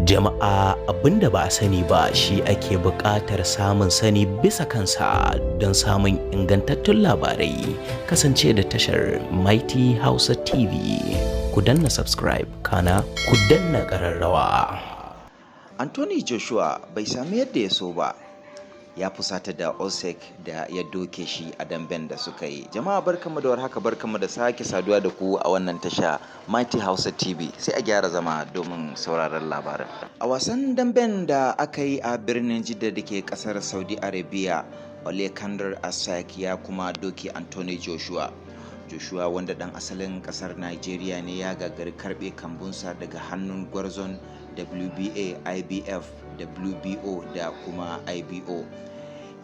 Jama'a, abinda ba a sani ba shi ake buƙatar samun sani bisa kansa don samun ingantattun labarai. Kasance da tashar Mighty Hausa TV. Ku danna subscribe, kana ku danna ƙararrawa. Anthony Joshua bai sami yadda ya so ba, ya fusata da Usyk da ya doke shi a damben da suka yi. Jama'a, barkanmu da warhaka, barkanmu da sake saduwa da ku a wannan tasha Mighty Hausa TV. Sai a gyara zama domin sauraron labarin. A wasan damben da aka yi a birnin Jidda da ke kasar Saudi Arabia, Alexander Usyk ya kuma doke Anthony Joshua. Joshua, wanda dan asalin kasar Nigeria ne, ya gagari karbe kambunsa daga hannun gwarzon WBA, IBF, WBO da kuma IBO.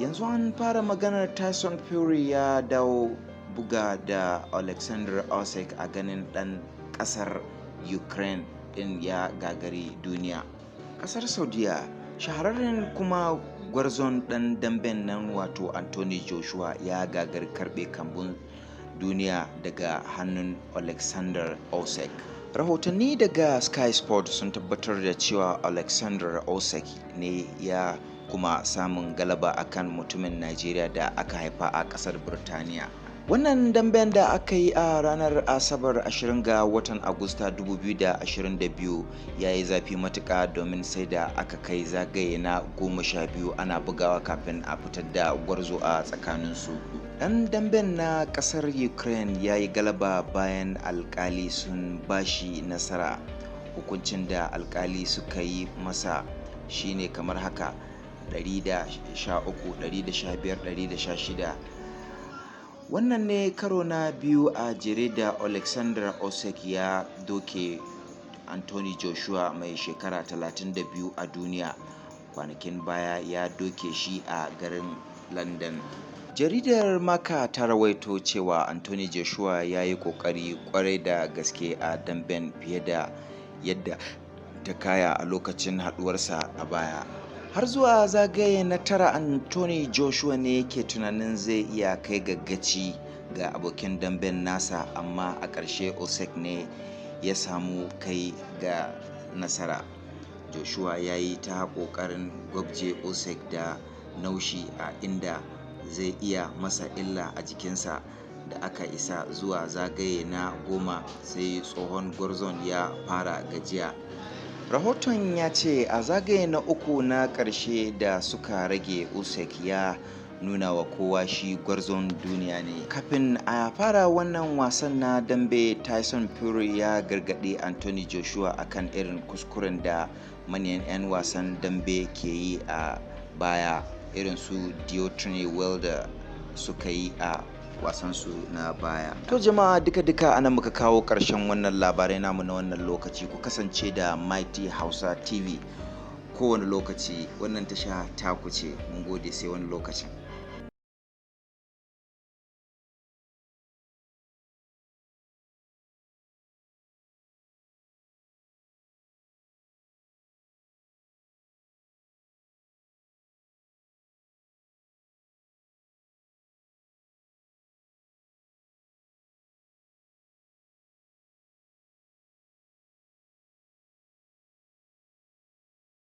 Yanzu an fara maganar Tyson Fury ya dawo buga da Alexander Usyk a ganin dan kasar Ukraine din ya gagari duniya. Kasar Saudiya, shahararren kuma gwarzon dan damben nan, wato Anthony Joshua, ya gagari karbe kambun duniya daga hannun Alexander Usyk. Rahotanni daga Sky Sport sun tabbatar da cewa Alexander Usyk ne ya kuma samun galaba akan mutumin Najeriya da aka haifa a kasar Birtaniya. Wannan damben da aka yi a ranar Asabar 20 ga watan Agusta 2022 ya yi zafi matuka, domin sai da aka kai zagaye na 12 ana bugawa kafin a fitar da gwarzo a tsakaninsu. Dan damben na kasar Ukraine ya yi galaba bayan alkali sun bashi nasara. Hukuncin da alkali suka yi masa shine kamar haka: 113, 115, 116. Wannan ne karo na biyu a jere da Alexander Usyk ya doke Anthony Joshua mai shekara 32 a duniya. Kwanakin baya ya doke shi a garin London. Jaridar Marca ta rawaito cewa Anthony Joshua ya yi kokari kwarai da gaske a damben fiye da yadda ta kaya a lokacin haduwarsa a baya. Har zuwa zagaye na tara, Anthony Joshua ne ke tunanin zai iya kai gaggaci ga abokin damben nasa, amma a ƙarshe Usyk ne ya samu kai ga nasara. Joshua ya yi ta ƙoƙarin gwabje Usyk da naushi a inda zai iya masa illa a jikinsa. Da aka isa zuwa zagaye na 10, sai tsohon gwarzon ya fara gajiya. Rahoton ya ce a zagaye na uku na ƙarshe da suka rage, Usyk ya nuna wa kowa shi gwarzon duniya ne. Kafin a fara wannan wasan na dambe, Tyson Fury ya gargaɗi Anthony Joshua akan irin kuskuren da manyan 'yan wasan dambe ke yi a baya, irin su Deontay Wilder, suka yi a wasansu na baya. To jama'a, duka-duka anan muka kawo ƙarshen wannan labarai namu na wannan lokaci. Ku kasance da Mighty Hausa TV kowane lokaci, wannan tasha taku ce. Mun gode, sai wani lokacin.